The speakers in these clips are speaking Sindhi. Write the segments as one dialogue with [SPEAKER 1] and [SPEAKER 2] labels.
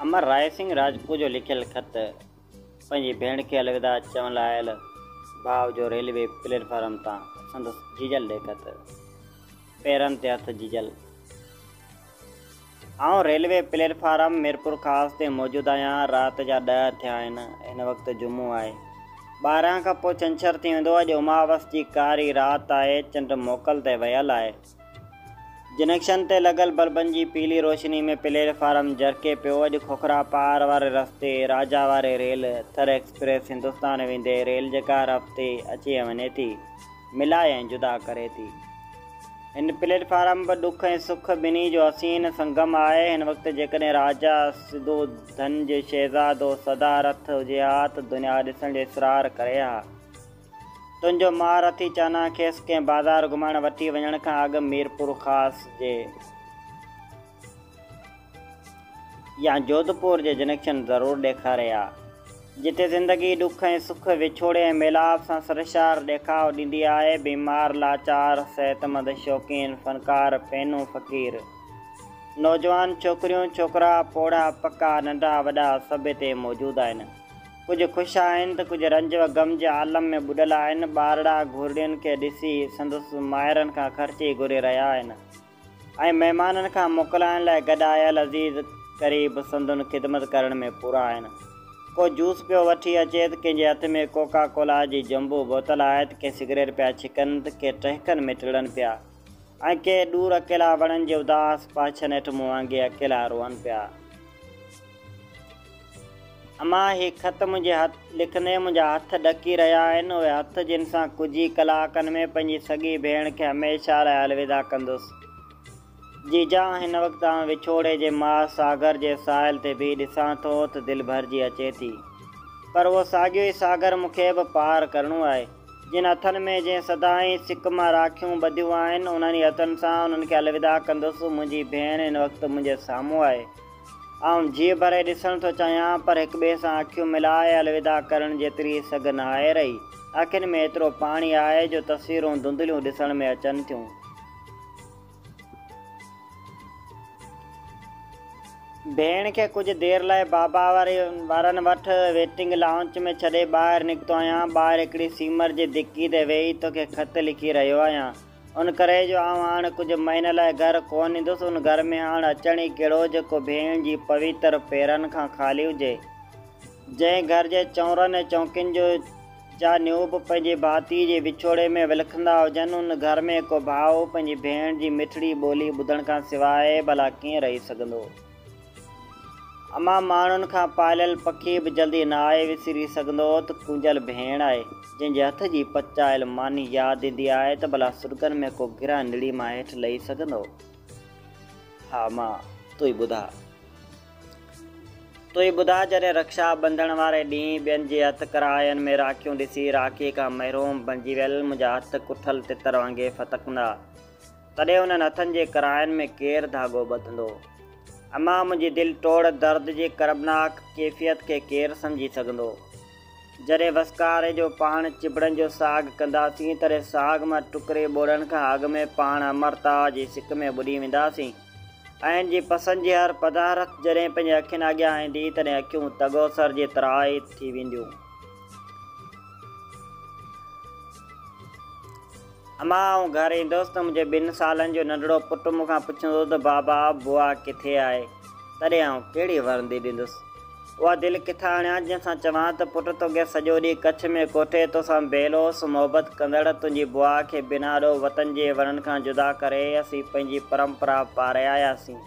[SPEAKER 1] امر راء سنگهه راجپوت جو لکيل خط پنهنجي ڀيڻ کي الوداع چوڻ لاء آيل ڀاء جو ريلوي پليٽ فارم تان سندس جيجل ڏي خط. پيرن تي هٿ جيجل. آئون ريلوي پليٽ فارم ميرپورخاص تي موجود آهيان. رات جا ڏهه ٿيا آهن. هن وقت جمعو آهي. 12 کان پوء ڇنڇر ٿي ويندو. اڄ اماوس جي ڪاري رات آهي. چنڊ موڪل تي ويل آهي. جنڪشن تي لڳل بلبن جي پيلي روشني ۾ پليٽ فارم جرڪي پيو. اڄ کوکرا پار واري رستي راجا واري ريل ٿر ايڪسپريس هندستان ويندي ريل جيڪا هر هفتي اچي ۽ وڃي ٿي، ملائي ۽ جدا ڪري ٿي. هن پليٽ فارم به ڏک ۽ سک ٻنهي جو حسين سنگم آهي. هن وقت جيڪڏهن راجا سڌو ڌن جي شهزادو سدا رٿ هجي ها ته دنيا ڏسڻ جو اصرار ڪري ها. تنهنجو مهارٿي چانا کيس ڪنهن بازار گهمائڻ وٺي وڃڻ کان اڳ ميرپورخاص جي. يا جوڌپور جي جنڪشن ضرور ڏيکاري ها، جتي زندگي ڏک ۽ سک، وڇوڙي ۽ ميلاپ سان سرشار ڏيکاء ڏيندي آهي. بيمار، لاچار، صحتمند، شوقين، فنڪار، پينو فقير، نوجوان، ڇوڪريون، ڇوڪرا، پوڙها، پڪا، ننڍا، وڏا سڀ هتي موجود آهن. ڪجهه خوش آهن ته ڪجهه رنج و غم جي عالم ۾ ٻڏل آهن. ٻارڙا گهورڙين کي ڏسي سندس مائرن کان خرچي گهري رهيا آهن. ۽ مهمانن کان موڪلائڻ لاء گڏ آيل عزيز قريب سندن خدمت ڪرڻ ۾ پورا آهن. ڪو جوس پيو وٺي اچي ته ڪنهن جي هٿ ۾ ڪوڪا ڪولا جي جمبو بوتل آهي ته ڪي سگريٽ پيا ڇڪن ته ڪي ٽهڪن ۾ ٽڙن پيا ۽ ڪي ڏور اڪيلا وڻن جي اداس پاڇن هيٺ مون وانگي اڪيلا روئن پيا. امان هي خط منهنجي هٿ لکندي منهنجا هٿ ڏڪي رهيا آهن، اهي هٿ جن سان ڪجهه ئي ڪلاڪن ۾ پنهنجي سڳي ڀيڻ کي هميشه لاء الوداع ڪندس. جيجان هن وقت آئون وڇوڙي جي مها ساگر جي ساحل تي بيهي ڏسان ٿو ته دل ڀرجي اچي ٿي. پر اهو ساڳيو ئي ساگر مون کي به پار ڪرڻو آهي. جن هٿن ۾ جنهن سدائين سڪ مان راکيون ٻڌيون آهن، انهن ئي هٿن سان انهن کي الوداع ڪندس. منهنجي ڀيڻ هن وقت منهنجي سامهون آهي. آئون جيء ڀري ڏسڻ ٿو چاهيان، پر هڪ ٻئي سان اکيون ملائي الوداع ڪرڻ جيتري سگهه ناهي رهي. اکين ۾ ايترو پاڻي آهي جو تصويرون ڌنڌليون ڏسڻ ۾ اچن ٿيون. ڀيڻ کي ڪجهه دير لاء بابا وارن وٽ ويٽنگ لائونچ ۾ ڇڏي ٻاهر نڪتو آهيان. ٻاهر هڪڙي سيمر جي دڪي تي ويهي توکي خط لکي رهيو آهيان. ان ڪري جو آئون هاڻ ڪجهه مهينن لاء گهر ڪونه ايندس، ان گهر ۾ هاڻ اچڻ ئي ڪهڙو جيڪو ڀيڻ جي پويتر پيرن کان خالي هجي. جنهن گهر جي چؤنرن ۽ چونڪين جو جا نيو به پنهنجي ڀاتيء جي وڇوڙي ۾ ولکندا هجن، ان گهر ۾ ڪو ڀاء پنهنجي ڀيڻ جي مٺڙي ٻولي ٻڌڻ کان سواء ڀلا ڪيئن رهي سگهندو؟ امان ماڻهن کان پاليل پکي به جلدي ناهي وسري سگهندو ته ڪونجل ڀيڻ آهي، جنهن جي هٿ جي پچايل ماني ياد ايندي آهي ته ڀلا سڏڪن ۾ ڪو گرهه نڙي مان هيٺ لهي سگهندو؟ ها امان، تون ئي ٻڌاء. تون ئي ٻڌاء جڏهن رڪشا ٻنڌڻ واري ڏينهن ٻين جي هٿ ڪراين ۾ راکيون ڏسي راکيء کان محروم بڻجي ويل منهنجا هٿ ڪٺل تتر وانگي ڦٿڪندا. تڏهن انهن هٿن جي ڪراين ۾ ڪير ڌاڳو ٻڌندو؟ امان منهنجي دل ٽوڙ درد جي ڪربناڪ ڪيفيت کي ڪير سمجهي سگهندو؟ جڏهن وسڪاري جو پاڻ چڀڙن جو ساڳ ڪنداسين، تڏهن ساڳ مان ٽڪري ٻوڙڻ کان اڳ ۾ پاڻ امرتا جي سڪ ۾ ٻڏي وينداسين ۽ ان جي پسند جي هر پدارٿ جڏهن پنهنجي اکين اڳيان ايندي، تڏهن اکيون تڳوسر جي ترائي ٿي وينديون. امان آئون گهر ايندس ته منهنجي ٻن سالن جو ننڍڙو پٽ مون کان پڇندو ته بابا بوا ڪٿي آهي؟ تڏهن آئون ڪهڙي ورندي ڏيندس؟ اها دل ڪٿان آڻيان جنهن سان چوان ته پٽ توکي سڄو ڏينهن ڪڇ ۾ ڪوٺي توسان بي لوث محبت ڪندڙ تنهنجي بوا کي بنا ڏوهه وطن جي وڻن کان جدا ڪري اسين پنهنجي پرمپرا پاري آياسين.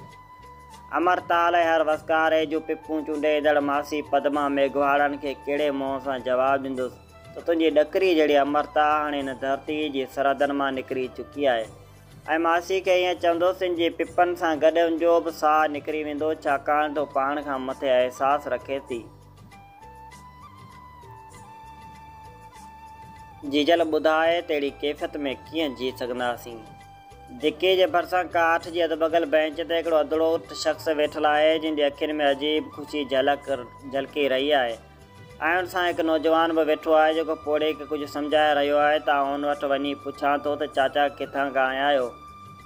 [SPEAKER 1] امر تال ۽ هر وسڪاري جون پپون چونڊي ايندڙ ماسي پدما ميگهواڙن کي ڪهڙي منهن سان جواب ڏيندس؟ ته تنهنجي ڏڪري جهڙي امرتا هاڻي هن ڌرتيء جي سرحدن مان نڪري چڪي آهي ۽ ماسي کي ائين چوندس ان جي پپن سان گڏ ان جو به ساهه نڪري ويندو ڇاڪاڻ ته هو پاڻ کان مٿي احساس رکي ٿي. جيجل ٻڌاء ته اهڙي ڪيفيت ۾ ڪيئن جي سگهنداسين؟ دڪي جي ڀرسان ڪاٺ جي اڌڀڳل بينچ تي هڪڙو اڌڙوٽ شخص ويٺل آهي جنهن جي اکين ۾ عجيب خوشي جهلڪ جهلڪي رهي آهي. ۽ ان سان هڪ نوجوان به ويٺو آهي جيڪو پوڙهي کي ڪجهه سمجهائي رهيو آهي ته آئون ان وٽ وڃي پڇان ٿو ته چاچا ڪٿان کان آيا آهيو؟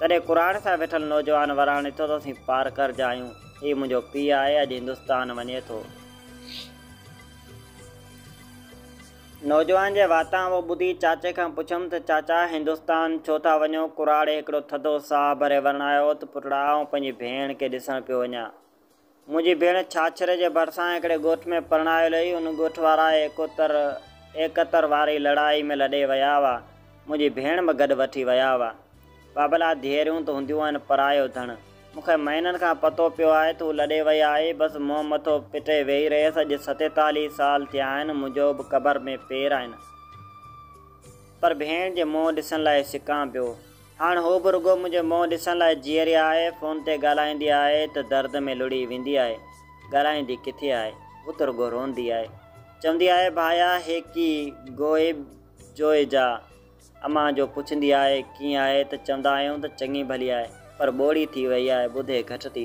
[SPEAKER 1] تڏهن ڪراڙي سان ويٺل نوجوان وراڻي ٿو ته اسين پارڪر جا آهيون. هي منهنجو پيء آهي، اڄ هندستان وڃي ٿو. نوجوان جي واتان اهو ٻڌي چاچي کان پڇيم ته چاچا هندستان ڇو ٿا وڃو؟ ڪراڙي هڪڙو ٿڌو ساهه ڀري ورڻايو ته پٽڙا آئون پنهنجي ڀيڻ کي ڏسڻ پيو وڃان. منهنجي ڀيڻ ڇاڇري جي ڀرسان هڪڙي ڳوٺ ۾ پرڻايل هئي. ان ڳوٺ وارا ايڪتر واري لڙائي ۾ لڏي ويا هئا. منهنجي ڀيڻ به گڏ وٺي ويا هئا. بابلا ڌيئريون ته هونديون آهن پرايو ڌڻ. مون کي مهينن کان پتو پيو آهي ته هو لڏي وئي آهي. بس منهن مٿو پٽي ويهي رهيس. اڄ 47 سال ٿيا آهن. منهنجو به قبر ۾ پير آهن. پر ڀيڻ جي منهن ڏسڻ لاء سڪان پيو. هاڻ هوء به رڳو منهنجو منهن ڏسڻ لاء جيئري آهي. فون تي ڳالهائيندي آهي ته درد ۾ لڙهي ويندي آهي. ڳالهائيندي ڪٿي آهي. هوء ته رڳو روئندي آهي. چوندي آهي ڀايا هيڪي گوئي جوئي جا. امان جو پڇندي آهي ڪيئن آهي ته چوندا آهيون ته چڱي ڀلي آهي پر ٻوڙي ٿي وئي آهي ٻڌي گهٽ ٿي.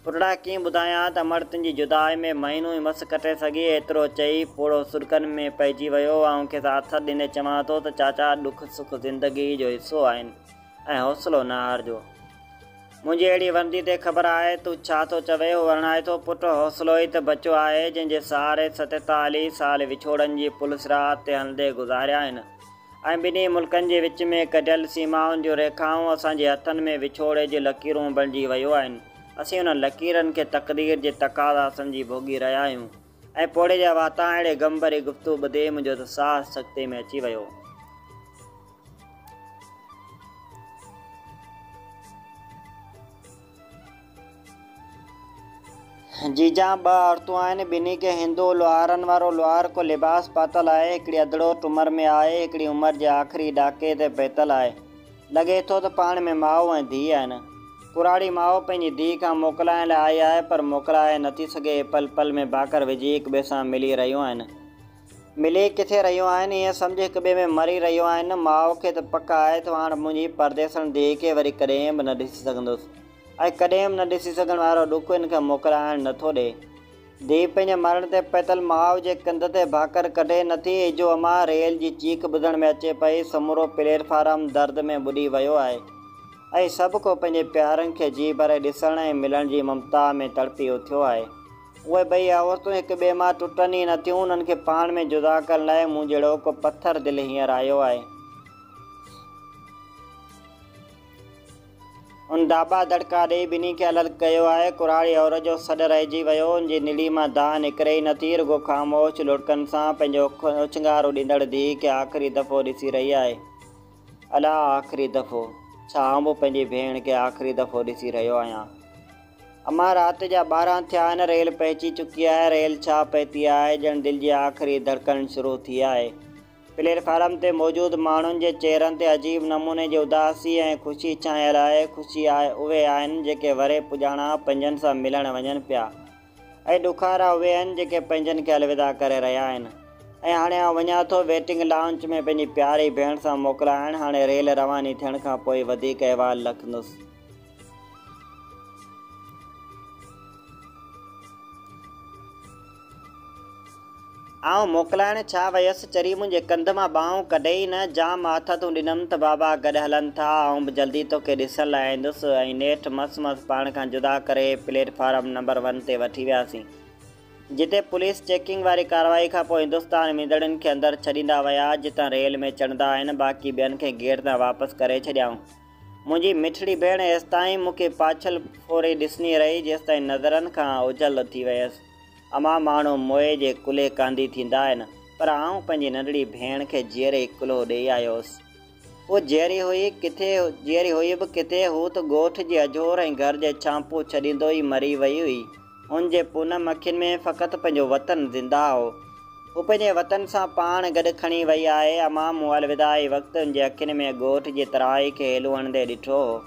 [SPEAKER 1] پٽڙا ڪيئن ٻڌايان ته امڙ تنهنجي جدائي ۾ مهينو ئي مس ڪٽي سگهي ايترو چئي پوڙهو سڏڪن ۾ پئجي ويو. آئون کيس آٿت ڏيندي چوان ٿو ته چاچا ڏک سک زندگي جو حصو آهن ۽ حوصلو نه هارجو. منهنجي اهڙي ورندي تي خبر آهي تون ڇا ٿو چوين؟ هو ورڻائي ٿو، پٽ حوصلو ئي ته بچيو آهي، جنهن جي سهاري 47 سال وڇوڙن جي پل صراط تي هلندي گذاريا آهن ۽ ٻنهي ملڪن جي وچ ۾ ڪڍيل سيمائن جون ريکائون اسان جي هٿن ۾ وڇوڙي جون لڪيرون بڻجي ويون آهن. اسين انهن لڪيرن کي تقدير جي تقاضا سمجهي ڀوڳي رهيا آهيون ۽ پوڙهي جي واتان اهڙي غم ڀري گفتگو ٻڌي منهنجو ته ساهه سڪتي ۾ اچي ويو. جيجان ٻه عورتون آهن، ٻنهي کي هندو لوهارن وارو لوهارڪو لباس پاتل آهي، هڪڙي اڌڙوٽ عمر ۾ آهي، هڪڙي عمر جي آخري ڏاڪي تي پهتل آهي. لڳي ٿو ته پاڻ ۾ ماء ۽ ڌيء آهن. ڪراڙي ماء پنهنجي ڌيء کان موڪلائڻ لاء آئي آهي، پر موڪلائي نٿي سگهي، پل پل ۾ ڀاڪر وجهي هڪ ٻئي سان ملي رهيون آهن. ملي ڪٿي رهيون آهن، ائين سمجهه هڪ ٻئي ۾ مري رهيون آهن. ماء کي ته پڪ آهي ته هاڻ منهنجي پرديسڻ ڌيء کي وري ڪڏهن به نه ڏسي سگهندس ۽ ڪڏهن به نه ڏسي سگهڻ وارو ڏک هن کي موڪلائڻ نه ٿو ڏئي. ڌيء پنهنجي مرڻ تي پهتل ماء جي ڪنڌ تي ڀاڪر ڪڍي نه ٿي. اجهو امان ريل جي چيخ ٻڌڻ ۾ اچي پئي. سمورو پليٽ فارم درد ۾ ٻڏي ويو آهي ۽ سڀ ڪو پنهنجي پيارن کي جيء ڀري ڏسڻ ۽ ملڻ جي ممتا ۾ تڙپي اٿيو آهي. اهي ٻئي عورتون هڪ ٻئي مان ٽٽن ئي نه ٿيون، انهن کي پاڻ ۾ جدا ڪرڻ لاء مون جهڙو ڪو پٿر دل هينئر آيو آهي. ان داٻا دڙڪا ڏيئي ٻنهي کي الڳ ڪيو آهي. ڪراڙي عورت جو سڏ رهجي ويو، ان جي نڙي مان دانهن نڪري ئي نه ٿي، رڳو خاموش لڙڪن سان پنهنجو اوڇنگارون ڏيندڙ ڌيء کي آخري دفعو ڏسي رهي آهي. الا آخري دفعو! ڇا آئون به پنهنجي ڀيڻ کي آخري دفعو ڏسي رهيو آهيان؟ امان رات جا 12 ٿيا آهن، ريل پهچي چڪي آهي، ريل ڇا پهتي آهي، ڄڻ دل جي آخري ڌڙڪڻ شروع ٿي آهي. پليٽ فارم تي موجود ماڻهن جي چهرن تي عجيب نموني جي اداسي ۽ خوشي ڇانيل آهي، خوشي اهي آهن جيڪي ورهيه پڄاڻان پنهنجن سان ملڻ وڃن پيا ۽ ڏکارا اهي آهن جيڪي پنهنجن کي الوداع ڪري رهيا آهن. ۽ هاڻي آئون وڃان ٿو ويٽنگ لائونچ ۾ پنهنجي پياري ڀيڻ سان موڪلائڻ، هاڻي ريل رواني ٿيڻ کان پوء وڌيڪ احوال لکندس. آئون موڪلائڻ ڇا ويس، چري منهنجي ڪنڌ مان ٻانهون ڪڍي ئي نه، جام آٿتون ڏنم ته بابا گڏ هلن ٿا، آئون به جلدي توکي ڏسڻ لاء ايندس ۽ نيٺ مس مس پاڻ کان جدا ڪري پليٽ فارم نمبر ون تي وٺي وياسين، جتي پوليس چيڪنگ واري ڪارروائي کان پوء هندستان ويندڙن کي اندر ڇڏيندا ويا، جتان ريل ۾ چڙهندا آهن، باقي ٻين کي گيٽ تان واپس ڪري ڇڏيائون. منهنجي مٺڙي ڀيڻ ايستائين مون کي پاڇل ڦوري ڏسندي رهي، جيستائين نظرن کان اوجهل ٿي ويس. امان ماڻهو موئي جي ڪلهي ڪانڌي ٿيندا آهن، پر آئون پنهنجي ننڍڙي ڀيڻ کي جيئري ئي ڪلهو ڏيئي آيو هوس. هوء جيئري هئي ڪٿي، جيئري هئي به ڪٿي، هوء ته ڳوٺ جي اجهور ۽ گهر جي ڇانپو ڇڏيندو ئي مري وئي هئي. هن جي پونم اکين ۾ فقط پنهنجو وطن زنده هو. هوء پنهنجي وطن سان پاڻ گڏ کڻي وئي آهي. امان مون الوداعي وقت هن جي اکين ۾ ڳوٺ جي ترائي کي هيلون هڻندي ڏٺو هو.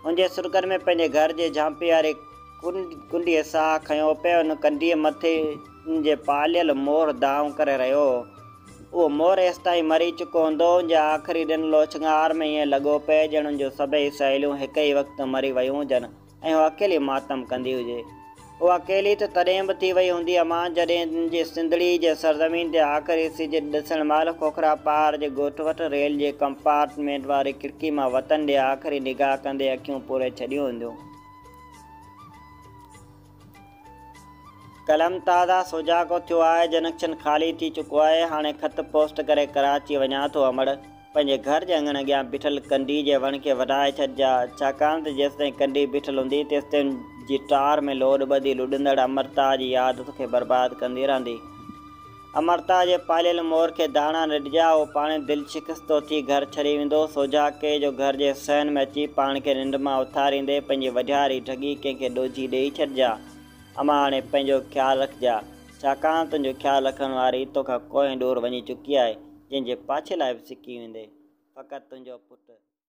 [SPEAKER 1] هن جي سڏڪن ۾ پنهنجي گهر جي جهانپي واري ڪنڊيء ساهه کنيو پئي. ان ڪنڊيء مٿي هن جي پاليل مور دانهون ڪري رهيو هو. اهو مور ايستائين مري چڪو هوندو. هن جي آخري ڏنل اوڇنگار ۾ ائين لڳو پئي ڄڻ هن جون سڀئي سهيليون هڪ ئي وقت مري ويون هجن. ۽ هوء اڪيلي ماتم ڪندي هجي. اها اڪيلي ته تڏهن به ٿي وئي هوندي امان، جڏهن جي سنڌڙي جي سرزمين تي آخري سج ڏسڻ مهل کوکرا پار جي ڳوٺ وٽ ريل جي ڪمپارٽمينٽ واري کڙڪي مان وطن ڏي آخري نگاهه ڪندي اکيون پوري ڇڏيون هونديون. قلم تازه سجاڳو ٿيو آهي، جنڪشن خالي ٿي چڪو آهي، هاڻي خط پوسٽ ڪري ڪراچي وڃان ٿو امڙ. پنهنجي گهر جي اڱڻ اڳيان بيٺل ڪنڊي جي وڻ کي وڍائي ڇڏجا، ڇاڪاڻ ته جيستائين ڪنڊي بيٺل هوندي، تيستائين ان جي ٽار ۾ لوڏ ٻڌي لڏندڙ امرتا جي ياد توکي برباد ڪندي رهندي. امرتا جي پاليل مور کي داڻا نه ڏجا، اهو پاڻهي دل شڪستو ٿي گهر ڇڏي ويندو. سوجهاڪي جو گهر جي صحن ۾ اچي پاڻ کي ننڊ مان اٿاريندي پنهنجي وڍياري ڍڳي ڪنهن کي ڏوجهي ڏيئي ڇڏجا. امان هاڻي پنهنجو خيال رکجا، ڇاڪاڻ تنهنجو خيال رکڻ واري توکان ڪوهين ڏور وڃي چڪي آهي. جنهن جي پاڇي لاء به سڪي ويندي فقط تنهنجو پٽ.